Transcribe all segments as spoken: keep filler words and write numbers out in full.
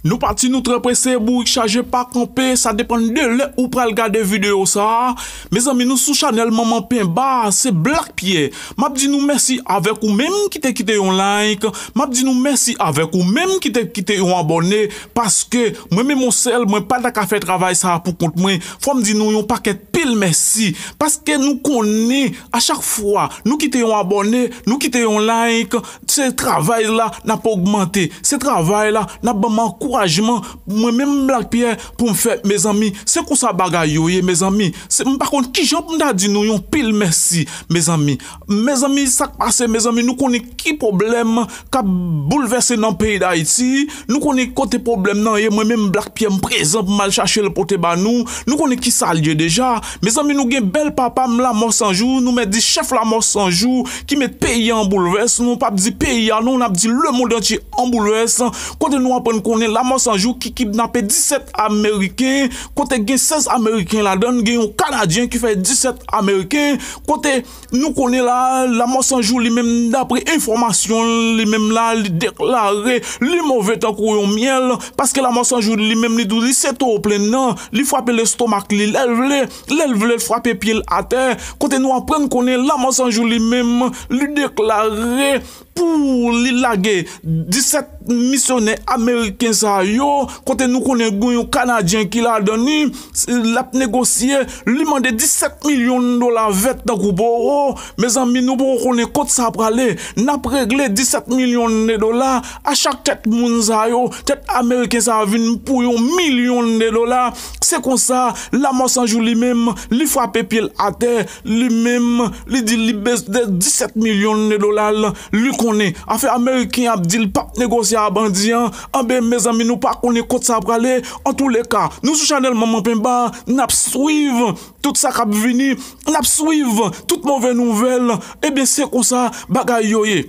Nou pati, nou trè prese, bourik chaje, pa kanpe, sa depann de lè ou pral gade videyo sa a. Mezanmi, nou sou chanèl Manman Penba, se Black Pierre. M ap di nou mèsi avèk ou menm ki te kite yon like, m ap di nou mèsi avèk ou menm ki te kite yon abòne, paske mwen menm yon sèl, mwen pa ta ka fè travay sa a pou kont mwen. Fò m di nou yon pakèt pil mèsi, paske nou konnen a chak fwa nou kite yon abòne, nou kite yon like, se travay la n ap ogmante, se travay la n ap ban m ankourajman, mwen menm Black Pierre, pou m fè, mezanmi. Se konsa bagay yo ye, mezanmi. Se, m pa konn kijan pou m ta di nou yon pil mèsi, mezanmi. Mezanmi, sa k pase, mezanmi, nou konnen ki pwoblèm k ap boulvèse nan peyi Dayiti. Nou konnen kote pwoblèm nan ye, mwen menm Black Pierre m prezan pou m al chache l pote ba nou. Nou konnen ki sa l ye deja. Mezanmi, nou gen bèl papa m Lamò San Jou, nou mèt di chèf Lamò San Jou ki met peyi a an boulvès. Nou p ap di peyi a non, n ap di lemonn antye an boulvès. Kote nou aprann konnen Lamò San Jou ki kidnape disèt Ameriken, kote gen sèz Ameriken ladan l, gen yon Kanadyen ki fè disèt Ameriken, kote nou konnen la, Lamò San Jou li menm, dapre enfòmasyon li menm la, li deklare li move tankou yon myèl, paske Lamò San Jou li menm li di w li se towo plenn nan, li frape lestomak li lè l vle, lè l vle l frape pye l atè, kote nou aprann konnen Lamò San Jou li menm, li deklare pou li lage disèt misyonè ameriken sa yo, kote nou konnen gen yon Kanadyen ki ladan li, l ap negosye, li mande disèt milyon dola vèt tankou bowo. Mezanmi, nou poko konnen kot sa prale. N ap regle disèt milyon de dola a chak tèt moun sa yo, tèt ameriken sa yo vin pou yon milyon de dola. Se konsa, Lamò San Jou li menm, li frape pye l atè, li menm, li di li bezwen disèt milyon de dola l, li konnen afè ameriken ap di l p ap negosye a bandi an, anben, mezanmi, nou pa konnen kot sa prale. Antouleka, nou sou chanèl Manman Penba, n ap swiv tout sa k ap vini, n ap swiv tout move nouvèl. Ebyen, se konsa bagay yo ye.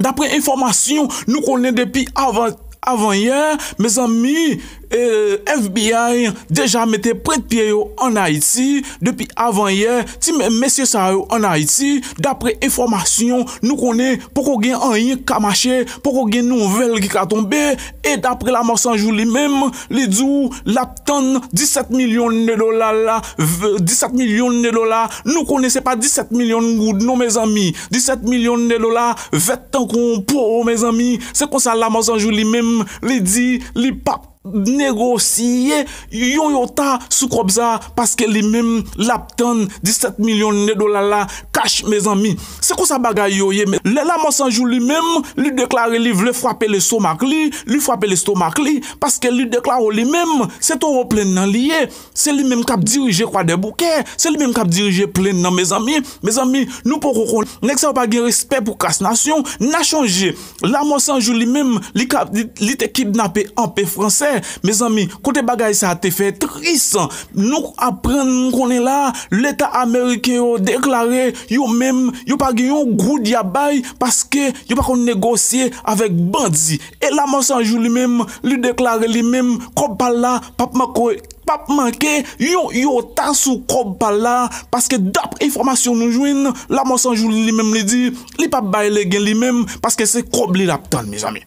Dapre enfòmasyon nou konnen depi avan, avanyè, mezanmi, eh, F B I deja mete pwent pye yo ann Ayiti depi avanyè. Ti me-, mesye sa yo ann Ayiti, dapre enfòmasyon nou konnen, poko gen anyen k ka mache, poko gen nouvèl ki ka tonbe. E dapre Lamò San Jou li menm, li di w l ap tann disèt milyon de dola la, v-, disèt milyon de dola. Nou konnen se pa disèt milyon goud non, mezanmi. Disèt milyon de dola vèt tankou yon powo, mezanmi. Se konsa Lamò San Jou li menm, li di li p ap negosye yon yota sou kòb sa, paske li menm l ap tann disèt milyon de dola la kach, mezanmi. Se konsa bagay yo ye. Men lè Lamò San Jou li menm, li deklare li vle frape lestomak li, li frape lestomak li, paske li deklare li menm se towo plenn nan li ye. Se li menm k ap dirije Kwadèboukè, se li menm k ap dirije plenn nan, mezanmi. Mezanmi, nou poko konn. Nèg sa yo pa gen respè pou kras nasyon. N a chonje, Lamò San Jou li menm, li ka, li, li te kidnape anpe fransè. Mezanmi, kote bagay sa te fè tris. Nou aprann konnen la, Leta ameriken yo deklare yo menm, yo pa gen yon goud y ap bay, paske yo pa konn negosye avèk bandi. E Lamò San Jou li menm, li deklare li menm, kòb pa l la p ap manke, p ap manke yon yota sou kòb pa l la, paske dapre enfòmasyon nou jwenn, Lamò San Jou li menm li di, li p ap bay legen li menm, paske se kòb li l ap tann, mezanmi.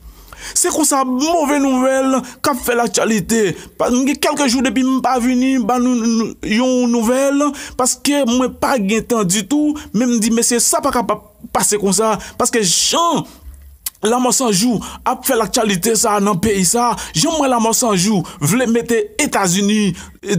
Se konsa, move nouvèl k ap fè laktyalite. Pa, m gen kèlke jou depi m pa vini ba nou, nou, yon nouvèl, paske mwen pa gen tan ditou, men m di, mesye, sa pa ka pa pase konsa, paske jan Lamò San Jou ap fè laktyalite sa a nan peyi sa, jan m wè Lamò San Jou vle mete Etazini, eh,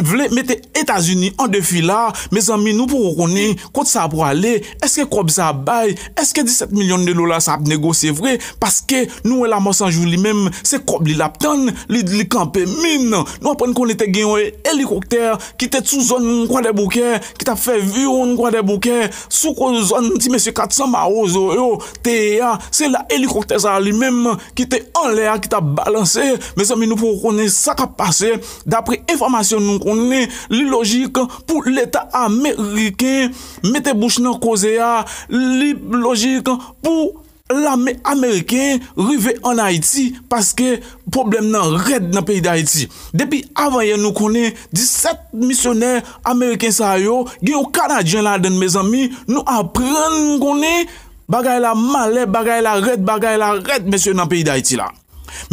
vle mete Etazini an defi la, mezanmi, nou poko konnen kot sa prale, èske kòb sa ap bay, èske disèt milyon de dola sa ap negosye vre, paske nou wè Lamò San Jou li menm, se kòb li l ap tann, li, li kanpe min. Nou aprann konnen te gen yon elikoptè ki te sou zòn Kwadèboukè, ki t ap fè viwonn Kwadèboukè, sou ko zòn ti mesye kat san Mawozo yo te ye a. Se la elikoptè sa a li menm ki te anlè a, ki t ap balanse. Mezanmi, nou poko konnen sa k ap pase. Dapre enfòmasyon nou konnen, li lojik pou Leta ameriken mete bouch nan koze a. Li lojik pou lame ameriken rive ann Ayiti, paske pwoblèm nan rèd nan peyi Dayiti. Depi avanyè nou konnen disèt misyonè ameriken sa yo, gen yon Kanadyen ladan l, mezanmi, nou aprann konnen bagay la malè, bagay la rèd, bagay la rèd, mesye, nan peyi Dayiti la.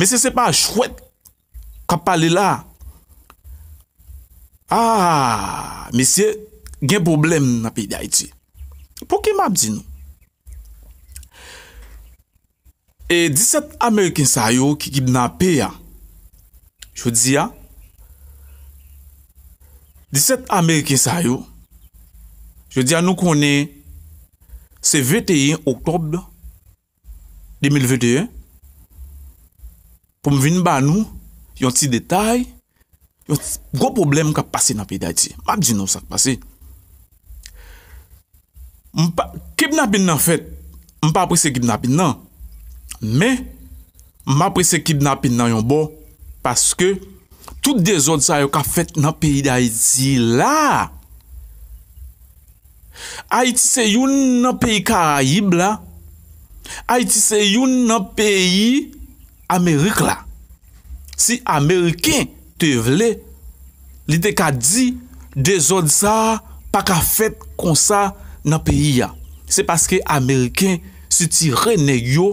Mesye, se pa jwèt k ap pale la. Ah, mesye, gen pwoblèm nan peyi Dayiti. Pouki m ap di nou? E disèt Ameriken sa yo ki kidnape a, jodi a, disèt Ameriken sa yo, jodi a nou konnen se venteyen oktòb de mil venteyen, pou m vin ba nou yon ti detay, yon ti gwo pwoblèm k ap pase nan peyi Dayiti. M ap di nou sa k pase. M pa, kidnapin nan fèt, m pa apresye kidnapin nan. Men, m apresye kidnapin nan yon bò, paske tout dezòd sa yo k ap fèt nan peyi Dayiti la, Ayiti se youn nan peyi Karayib la. Ayiti se youn nan peyi Amerik la. Si Ameriken te vle, li te ka di dezòd sa a pa ka fèt konsa nan peyi a. Se paske Ameriken sitire nèg yo.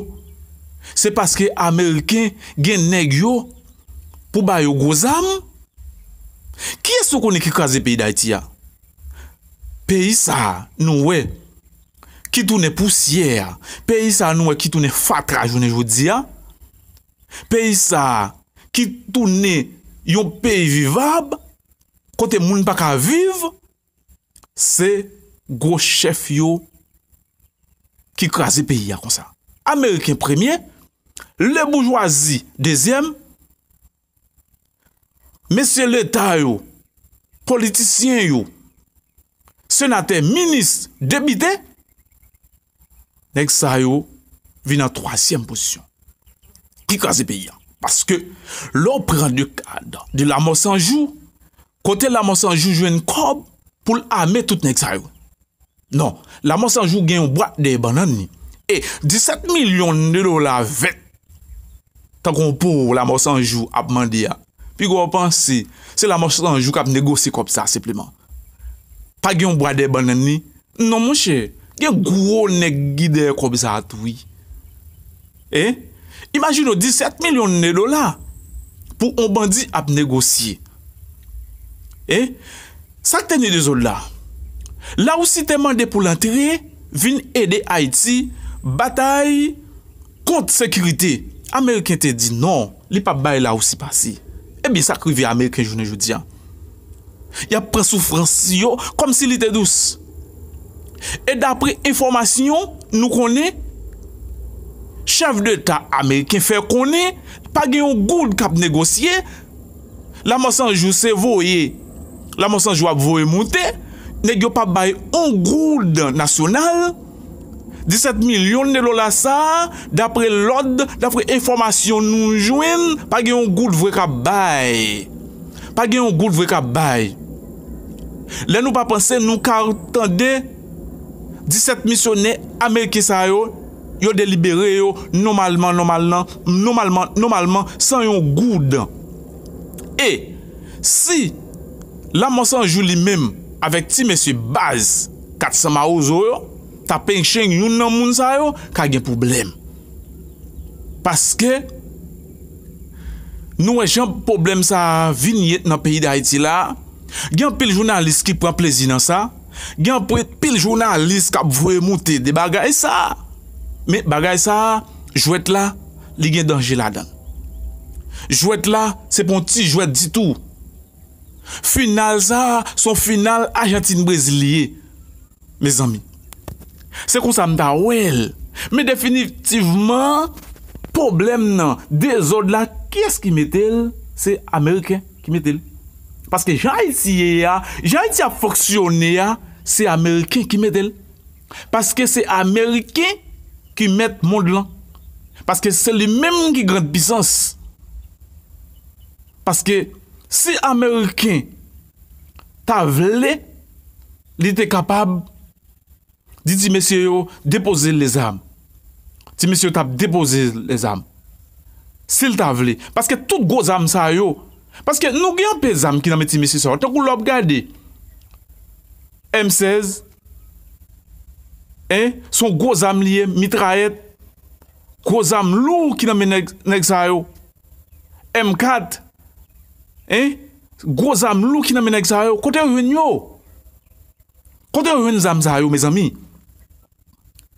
Se paske Ameriken gen nèg yo pou ba yo gwo zam. Kiyès ou konnen ki kraze peyi Dayiti a? Peyi sa a, nou wè, ki tounen pousyè a. Peyi sa a, nou wè, ki tounen fatra jounen jodi a. Peyi sa a, ki tounen yon peyi vivab, kote moun pa ka viv, se gwo chèf yo ki kraze peyi a konsa. Ameriken premye, leboujwazi dezyèm, mesye leta yo, politisyen yo, senatè, minis, depite, nèg sa yo vin an twazyèm pozisyon. Ki kraze peyi a. Paske lè w pran de kad de Lamò San Jou, kote Lamò San Jou jwenn kòb pou l ame tout nèg sa yo? Non, Lamò San Jou gen yon bwat dèyè bannann li. E disèt milyon de dola vèt, tankou yon po Lamò San Jou ap mande a. Piga w panse se Lamò San Jou k ap negosye kòb sa senpleman. Pa gen yon bwa dèyè bannann li? Non, monchè, gen gwo nèg ki dèyè kòb sa a tou, wi. E? Imajine w disèt milyon de dola pou yon bandi ap negosye. E? Sa k te ni dezòd la? Larisi te mande pou l antre, vin ede Ayiti batay kont sekirite. Ameriken te di non, li p ap bay Larisi pase. Ebyen, sa k rive Ameriken jounen jodi a? Y ap pran soufrans yo kòmsi li te dous. E dapre enfòmasyon nou konnen, chèf deta ameriken fè konnen pa gen yon goud k ap negosye. Lamò San Jou se voye. Lamò San Jou ap voye moute. Nèg yo p ap bay yon goud nasyonal. Disèt milyon de dola sa a, dapre lòd, dapre enfòmasyon nou jwenn, pa gen yon goud vre k ap bay. Pa gen yon goud vre k ap bay. Lè nou pa panse, nou ka tande disèt misyonè ameriken sa yo, yo delibere yo nòmalman, nòmalman, nòmalman, nòmalman, san yon goud. E si Lamò San Jou li menm avèk ti mesye baz kat san mawozo yo ta penchen youn nan moun sa yo, ka gen pwoblèm. Paske nou wè jan pwoblèm sa a vin ye nan peyi Dayiti la, gen anpil jounalis ki pran plezi nan sa, gen anpil jounalis k ap voye moute de bagay sa. Men bagay sa, jwèt la, li gen danje ladan l. Jwèt la, se pa yon ti jwèt ditou. Final sa, se yon final Ajantin Brezil li ye. Mezanmi, se konsa m ta wè l. Men definitivman, pwoblèm nan, dezòd la, kiyès ki mete l? Se Ameriken ki mete l. Paske jan Ayiti ye a, jan Ayiti ap fonksyone a, se Ameriken ki mete l. Paske se Ameriken ki mèt mond lan. Paske se li menm ki grand pisans. Paske si Ameriken ta vle, li te kapab di ti mesye yo depoze lezam. Ti mesye yo t ap depoze lezam. Si l ta vle. Paske tout gwo zam sa yo, paske nou gen anpe zam ki nan men ti mesye sa yo. Tankou lè w ap gade M sèz, en, se yon gwo zam li ye, mitrayèt, gwo zam lou ki nan men nèg, nèg sa yo. M kat, Hein? Gwo zam lou ki nan men nèg sa yo, kote yo jwenn yo? Kote yo jwenn zam sa yo, mezanmi?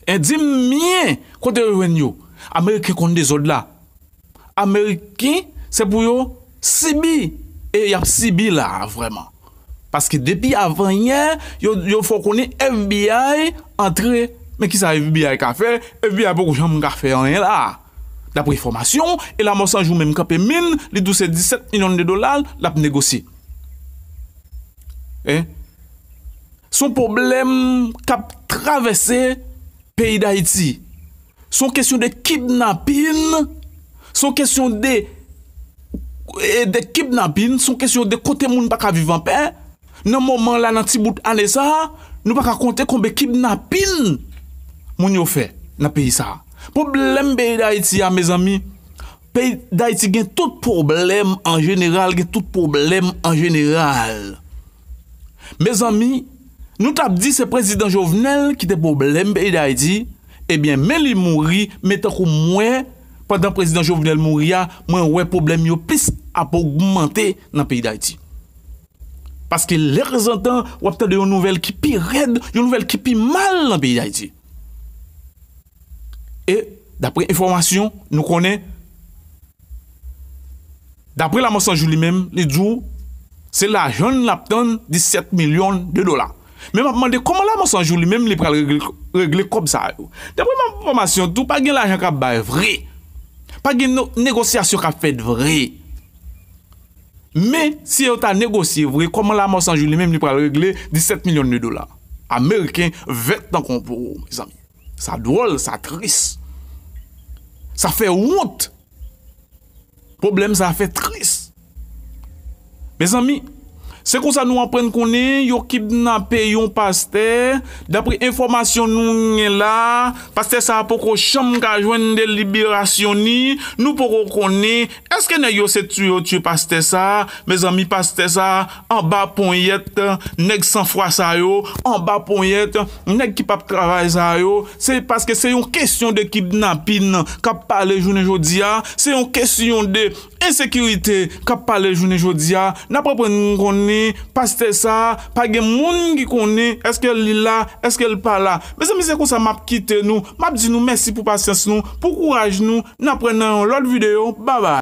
Hein, di m byen, kote yo jwenn yo? Ameriken konn dezòd la. Ameriken, se pou yo sibi. E y ap sibi la, vrèman. Paske depi avanyè, yo, yo fè w konnen F B I antre. Men kisa F B I ka fè? F B I poko janm ka fè anyen la. Daprè enfòmasyon, e Lanmò San Jou menm kanpe min, li di w se disèt milyon de dola l ap negosye. Hein? Se yon pwoblèm k ap travèse peyi Dayiti. Se yon kesyon de kidnapin. Se yon kesyon de, e, de kidnapin. Se yon kesyon de kote moun pa ka viv anpè. Nan moman la, nan ti bout ane sa a, nou pa ka konte konbe kidnapin moun yo fè nan peyi sa a. Pwoblèm peyi Dayiti a, mezanmi, peyi Dayiti gen tout pwoblèm an jeneral, gen tout pwoblèm an jeneral. Mezanmi, nou t ap di se prezidan Jovenel ki te pwoblèm peyi Dayiti, ebyen, men li mouri, men tankou mwen, pandan prezidan Jovenel mouri a, mwen wè pwoblèm yo plis ap ogmante nan peyi Dayiti. Paske lèzantan, w ap tande yon nouvèl ki pi rèd, yon nouvèl ki pi mal nan peyi Dayiti. E, daprè enfòmasyon, nou konnen, daprè Lanmò San Jou li menm, li di w, se lajan l ap tann, disèt milyon de dola. Men m ap mande kòman Lanmò San Jou li menm li pral regle, regle kòb sa yo. Daprè enfòmasyon tou, pa gen lajan k ap bay vre. Pa gen no, negosyasyon k ap fèt vre. Men, si yo ta negosye vre, kòman Lanmò San Jou li menm li pral regle disèt milyon de dola ameriken vèt tankou pou ou, mezanmi? Sa dwòl, sa tris. Sa fè wont. Pwoblèm sa fè tris. Mezanmi, se konsa nou aprann konnen yo kidnape yon pastè. Daprè enfòmasyon nou gen la, pastè sa a poko janm ka jwenn deliberasyon ni, nou poko konnen èske nèg yo se tye yo tye pastè sa a. Mezanmi, pastè sa a anba ponyèt nèg sanfwa sa yo, anba ponyèt nèg ki p ap travay sa yo. Se paske se yon kesyon de kidnapin k ap pale jounen jodi a, se yon kesyon de ensekirite k ap pale jounen jodi a. N ap aprann konnen pastè sa a, pa gen moun ki konnen èske li la, èske l pa la. Mezanmi, se konsa m ap kite nou. M ap di nou mèsi pou pasyans nou, pou kouraj nou. N ap wè nan yon lòt videyo. Babay.